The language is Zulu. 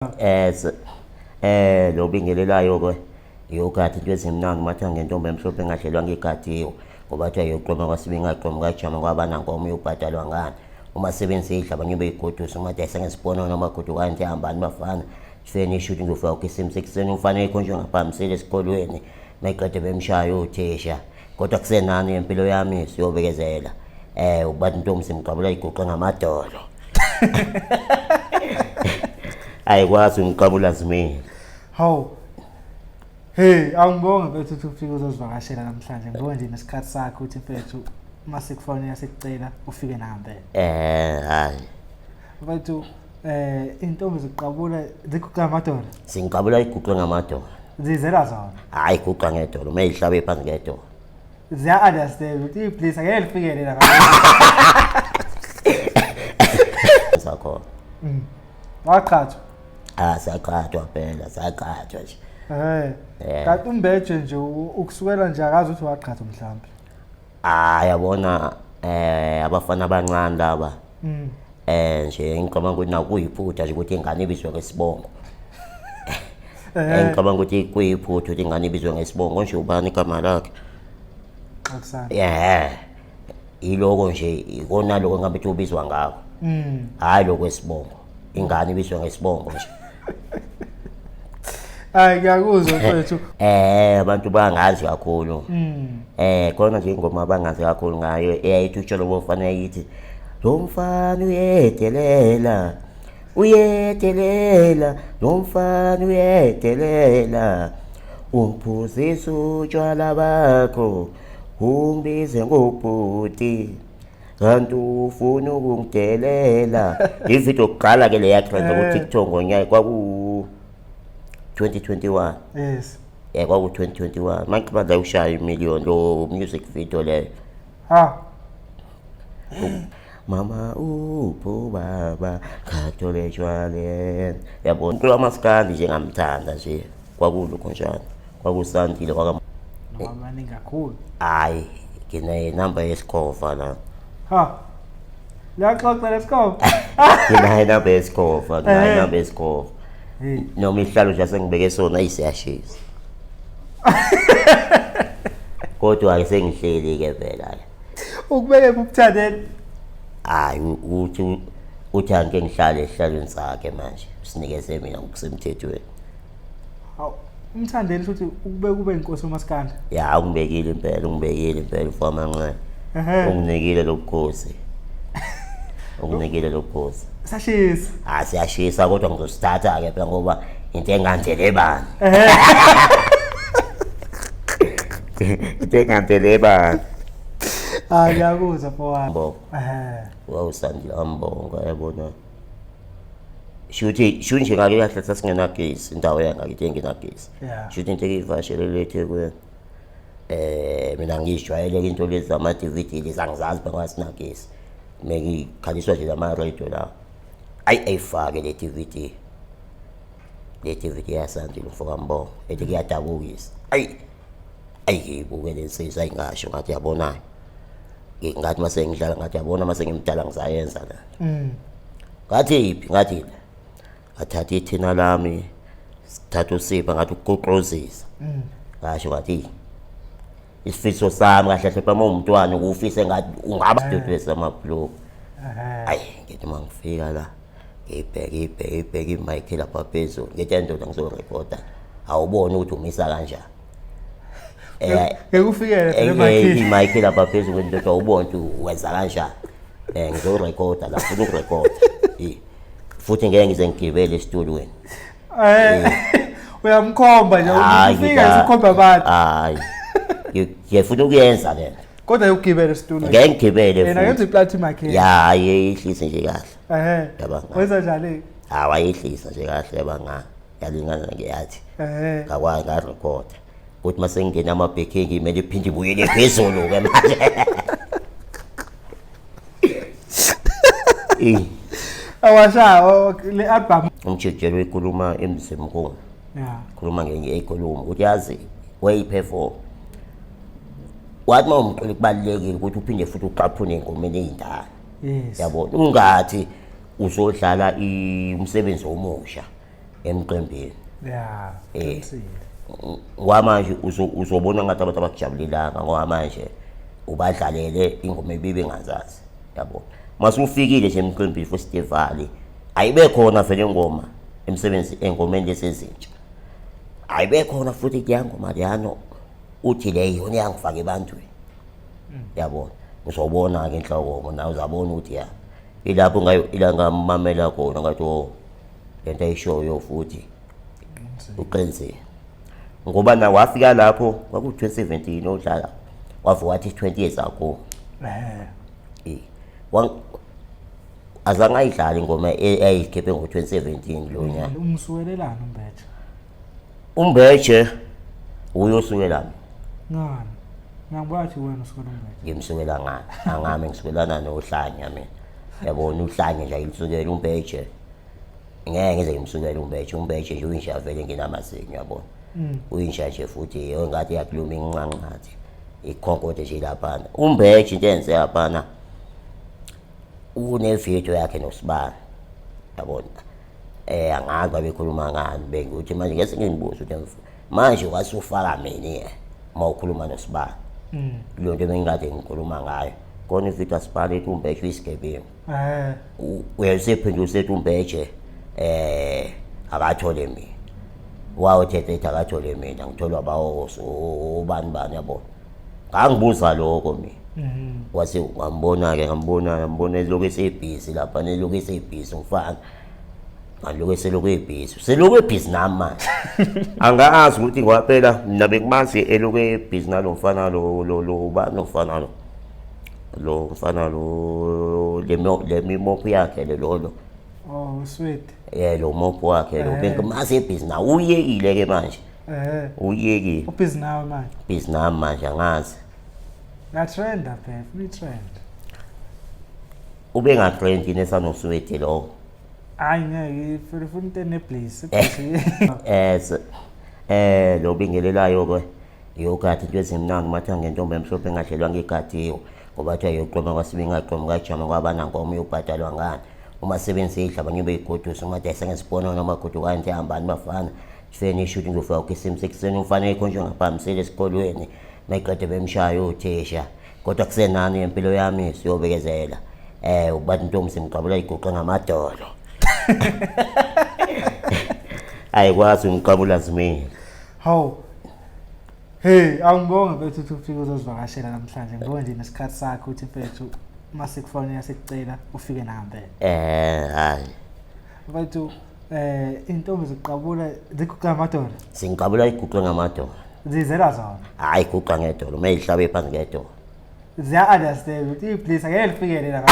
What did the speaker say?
Lo bingelelayo ke yogathi into ezimnandi matha ngentombi emhlophe engadlelwanga igadiwe ngoba kuthiwa yoqoma kwasibe ingaqomi kajama kwabanankomo uyobhadalwa ngani uma sebenzisa idla abanye beyigodusa uma dayisa ngesiponono amagodukayo nje hambani bafana feni ishuthi ngizofika ukhisimusi ekuseni umfana ekhonjwe ngaphambisile esikolweni mayiqede bemshaya othisha kodwa kusenani impilo yami siyobekezela ubathi intombi simqabula iguqe ngamadolo ayikwazi umqabula zimile. Hawu. Hey, angibonge mfethu ukuthi ufike uzosivakashela namhlanje. Ngibonge nje nesikhathi sakho ukuthi mfethu uma sikufonela sikucela ufike nangempela. Hayi. Mfethu intombi ziqabula ziguqa ngamadolo. Singiqabula iguqe ngamadolo. Zizela zona. Hayi guqa ngedolo, uma ihlabe phansi ngedolo. Ziya understand ukuthi ibliss angeke lifikele la. Sakhona. Waqhathwa. Ah saqhathwa phela, saqhathwa nje. Kanti umbeje nje ukusukela nje akazi ukuthi waqhathwa mhlawumbe. Ah yabona abafana abancane laba. Nje ngicabanga ukuthi nakuyiphutha nje ukuthi ingane ibizwe ngesibongo. Ngicabanga ukuthi kuyiphutha ukuthi ingane ibizwe ngesibongo nje ubani igama lakhe. Akusana. Yeah. Iloko nje ikona lokho ngabe ubizwa ngakho. Hayi lokho esibongo. Ingane ibizwe ngesibongo nje. Hayi ngiyakuzwa mfethu. Abantu bangazi kakhulu. Khona nje ingoma abangazi kakhulu ngayo eyayithi utsholo bofana yayithi lo mfana uyedelela. Uyedelela lo mfana uyedelela. Uphuzisa utshwala bakho ungibize ngobhuti. Kanti ufuna ukungidelela. Ividiyo yokuqala ke leya trend ku TikTok ngonyaka kwaku 2021. Yes. Kwaku 2021. Manje bandla ushaya imillion lo music video leyo. Ha. Mama upho baba khathole jwale. Yabona umculo wamaskandi nje ngamthanda nje. Kwakulokho njalo. Kwakusandile kwaka noma maningi kakhulu. Hayi ngine number yesikhova la. Ha. Liyaxoxa lesikhova. Nginayo inamba yesikhova, nginayo inamba yesikhova. Noma ihlalo nje sengibeke sona ayisiyashisa. Kodwa ke sengihleli ke phela. Ukubeke ubuthandeni. Hayi uthi uthi angike ngihlale esihlalweni sakhe manje. Sinikeze mina ngokusemthethweni. Hawu umthandeni futhi ukubeke ube inkosi uMaskandi. Ya ungibekile impela, ungibekile impela mfowami. Unginikile lobukhosi. Unginikile lobukhosi. Sashisa. Ah siyashisa kodwa ngizosithatha ke phela ngoba into engandele bani. Into engandele bani. Ah ngiyakuzwa mfowami. Mbongo. Wawusandile ambongo yabona. Shuthi shuthi nje ngake kahle sasingenagesi indawo yangakithi engenagesi. Shuthi into ekivashelele eThekwini. Mina ngijwayele into lezi zama DVD lezi angizazi bangasinagesi. Mekikhaliswa nje lama radio la. Ayi ayifake le DVD. Le DVD yasandile mfoka Mbongo ethi kuyadabukisa. Ayi ayi ngiyibuke le nsizwa ayingasho ngathi yabona. Ngathi mase ngidlala ngathi yabona mase ngimdala ngizayenza la. Ngathi iphi ngathi ngathatha ithina lami sithatha usipha ngathi ukuqoqozisa. Ngasho ngathi isifiso sami kahle kahle uma umntwana ukufise ngathi ungaba sidodwe samabhloku. Ayi ngithi mangifika la ngibheke ibheke imic lapha phezulu ngithi ndoda ngizorekhoda awuboni ukuthi umisa kanjani. Ngeke ufikele phela emic. Imic lapha phezulu ndoda awuboni ukuthi wenza kanjani. Ngizorekhoda la futhi ukurekhoda. Futhi ngeke ngize ngigibele esitulweni. Uyamkhomba nje ufika ukhomba abantu. Hayi. Ngiyafuna ukuyenza le nto. Kodwa ukugibela esitulweni. Ngeke ngigibele futhi. Yena ngenza iplathi makhe. Ya, ayehlise nje kahle. Yabanga. Wenza njani? Hayi wayehlisa nje kahle yabanga. Yalingana ngeyathi. Ngakwazi ngarekhoda. Kuthi mase ngingena ama backing kumele iphinde ibuyele phezulu ke manje. Awasha le album umjejelo uyikhuluma emzimkhulu. Yeah. Khuluma ngenye ikhuluma ukuthi yazi wayiperform. Wathi mawumculi kubalekile ukuthi uphinde futhi uqaphune ingomeni ezindala. Yes. Yabona ungathi uzodlala umsebenzi omusha. Emqembini. Yeah. Eh. Qinisile. Ngoba manje uzobona ngathi abantu abakujabulelanga, ngoba manje ubadlalele ingoma ebibe ngazazi, yabo. Mase ufikile nje emcimbini festival, ayibe khona vele ingoma emsebenzi engomeni lezi ezintsha, ayibe khona futhi kuya ngoma leyano uthi le yona iyangifaka ebantwini, yabona. Uzobona-ke inhlokomo nawe, uzabona ukuthi ya ilapho ngayo ila ngamamela khona, ngathi oh, lento ayishoyo futhi uqinisile, ngoba na wafika lapho kwaku-2017 odlala, wavuka wathi 20 years ago. Azange ayidlale ingoma eyayikhiphe ngo-2017 lo nyaka. Umsukelelana uMbeje? Umbeje uyosukelana. Ngani? Ngiyangibona ukuthi wena usukela uMbeje. Ngimsukela ngani? Angami ngisukelana nohlanya mina, yabona. Uhlanya nje ayilisukela uMbeje, ngeke ngize ngimsukele uMbeje. UMbeje nje uyinja vele nginamazinyo, yabona. Uyinja nje futhi engathi iyakuluma inqanqathi, ikhonkothe nje laphana uMbeje. Into enze laphana, une-video yakhe noSibani, yabona. Angazi babekhuluma ngani, bengukuthi manje ngeke ngibuze ukuthi manje wasufaka mina uma ukhuluma noSibani leyo nto ebengikade ngikhuluma ngayo khona ividiyo asibhale ethi uMbeje uyisigebengu. Uyasephendula usethi uMbeje akathole mina, wawuthethe ethi akathole mina, ngitholwa bawo ubani bani, yabona. Ngangibuza lokho mina. Wase ngambona-ke, ngambona, ngambona elokhu esebhizi lapha, nelokhu esebhizi umfana, ngalokhu eselokhu ebhizi, selokhu ebhizi nami manje. Angazi ukuthi ngoba phela mina bekumazi elokhu ebhizi nalo mfana lo lo lo ubani lo mfana lo lo mfana lo le mimophu yakhe le lo lo. Oh, sweet. Lo mophu wakhe lo. Bengimazi ebhizi nawe, uyekile ke manje. Uyekile. Ubhizi nawe manje. Bhizi nami manje, angazi. Ngatrenda phela, funa i-trend. Ube ngatrend yini esanosweti lo? Hayi ngeke, funa ufuna into eneblaze. Lo bingelelayo ke yogathi into ezimnandi mathanga ngentombi emhlophe engadlelwa ngigadiwe, ngoba kuthiwa yoqoma kwasibe ingaqomi kajama kwabanankomo, uyobhadalwa ngani uma sebenzisa idla abanye beyigodusa uma dayisa ngesibhono noma godukani nje, hambani bafana feni ishuthi ngizofika kukhisimusi ekuseni, umfana ekhonjwe ngaphambisile esikolweni mayiqede bemshaya othisha, kodwa kusenani empilo yami siyobekezela ubathi intombi simqabula iguqe ngamadolo, ayikwazi umqabula zimile. Hawu. Hey, angibonge mfethu ukuthi ufike uzosivakashela namhlanje. Ngibonge nje nesikhathi sakho ukuthi mfethu mase kufonela sikucela ufike nangempela. Hayi. Mfethu, intombi ziqabula ziguqa ngamadolo. Singiqabula iguqe ngamadolo. Zizela zona. Hayi, guqa ngedolo, uma ihlabe phansi ngedolo. Ziya understand ukuthi ibliss angeke lifikele la.